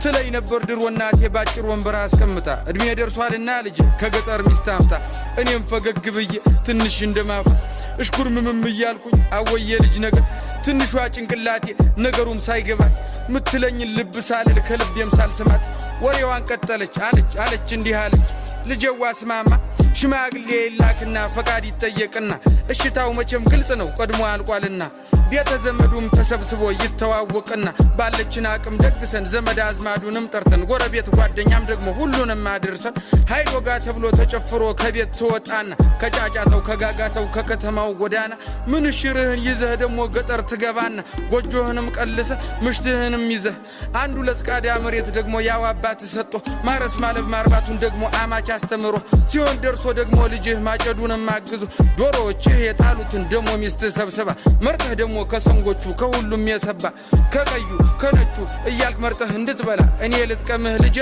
ትለኝ ነበር ድሮ እናቴ ባጭር ወንበር አስቀምጣ፣ እድሜ ደርሷልና ልጄ ከገጠር ሚስት አምጣ። እኔም ፈገግ ብዬ ትንሽ እንደማፈር እሽኩርምምም እያልኩኝ አወየ ልጅ ነገር፣ ትንሿ ጭንቅላቴ ነገሩም ሳይገባት ምትለኝን ልብ ሳልል ከልቤም ሳልስማት ወሬዋን ቀጠለች። አለች አለች እንዲህ አለች፣ ልጀዋ ስማማ፣ ሽማግሌ ይላክና ፈቃድ ይጠየቅና እሽታው መቼም ግልጽ ነው ቀድሞ አልቋልና፣ ቤተ ዘመዱም ተሰብስቦ ይተዋወቅና ባለችን አቅም ደግሰን ዘመድ አዝማዱንም ጠርተን ጎረቤት ጓደኛም ደግሞ ሁሉንም አድርሰን ሀይል ወጋ ተብሎ ተጨፍሮ ከቤት ትወጣና ከጫጫተው ከጋጋተው ከከተማው ጎዳና ምንሽርህን ይዘህ ደግሞ ገጠር ትገባና ጎጆህንም ቀልሰ ምሽትህንም ይዘህ አንድ ሁለት ቃዳ መሬት ደግሞ ያው አባት ሰጥቶ ማረስ ማለብ ማርባቱን ደግሞ አማች አስተምሮ ሲሆን ደርሶ ደግሞ ልጅህ ማጨዱንም አግዞ ዶሮዎችህ የጣሉትን ደግሞ ሚስትህ ሰብስባ መርጠህ ደግሞ ከሰንጎቹ ከሁሉም የሰባ ከቀዩ ከነጩ እያልክ መርጠህ እንድትበላ እኔ ልጥቀምህ ልጄ።